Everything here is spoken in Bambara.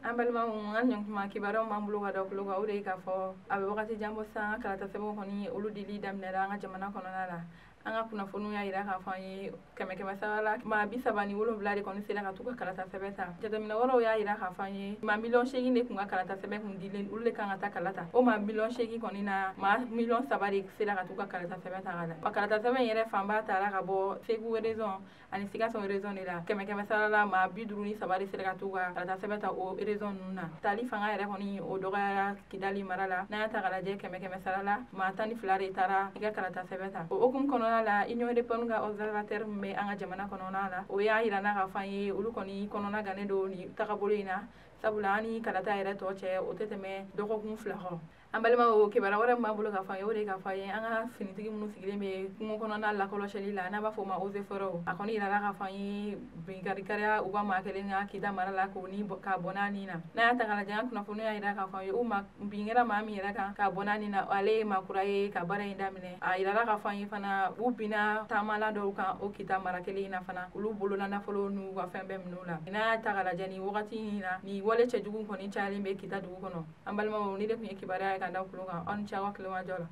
An balimaw, an ɲɔgɔn kibaruyaw b'an bolo ka da tulo kan, o de ye k'a fɔ a bɛ wagati jan bɔ sisan, an ka kalata sɛbɛnw kɔni, olu dili daminɛra an ka jamana kɔnɔna la. An ka kunnafoniw y'a yira k'a fɔ an ye kɛmɛ kɛmɛ sara la, maa 37 de kɔni sera ka t'u ka kalata sɛbɛn ta. Jateminɛ wɛrɛw y'a yira k'a fɔ an ye maa 8 miliyɔn de kun ka kalata sɛbɛn kun dilen, olu de kan ka taa kalata. O maa 8 miliyɔn kɔni na, maa 3 miliyɔn de sera ka t'u ka kalata sɛbɛn ta ka na. Wa kalata sɛbɛn yɛrɛ fanba taara ka bɔ Segu région ani Sikaso région de la. Kɛmɛ kɛmɛ sara la, maa 53 de sera ka t'u ka kalata sɛbɛn ta o région ninnu na. Tali fanga yɛrɛ kɔni, o dɔgɔyara Kidali mara la. N'an y'a ta k'a lajɛ, kɛmɛ kɛmɛ sara la, maa 12 de taara i ka kalata sɛbɛn ta. O hukumu kɔnɔna la, Union européenne ka observateur min bɛ an ka jamana kɔnɔna la, o y'a yira n'a ka fɔ an ye, olu kɔni kɔnɔna gannen don nin tagabolo in na, sabula an ni kalata yɛrɛ tɔ cɛ, o tɛ tɛmɛ dɔgɔkun 2 kɔ. An balimaw, kibaruya wɛrɛ min b'an bolo k'a fɔ an ye, o de ye k'a fɔ an ye an ka finitigi minnu sigilen bɛ kungo kɔnɔna lakɔlɔsili la, n'an b'a fɔ o ma eaux et forêts, a kɔni yirala k'a fɔ an ye binkanni kɛra u ka maa kelen ka Kita mara la, k'o ni k'a bɔ n'a ni na. N'an y'a ta k'a lajɛ, an kunnafoniw y'a yira k'a fɔ an ye u ma bin kɛra maa min yɛrɛ kan k'a bɔ n'a ni na, ale ye maa kura ye ka baara in daminɛ. A yirala k'a fɔ an ye fana, u binna taamala dɔw kan o Kita mara kelen in na fana, olu bolola nafolo n'u ka fɛn bɛɛ minɛ u la. N'an y'a ta k'a lajɛ, nin wagati in na, nin wale cɛjugu kɔni cayalen bɛ Kita dugu kɔnɔ. An balimaw, ni de tun ye kibaruya ye ka da kulo kan. Aw ni ce aw ka tilemajɔ la.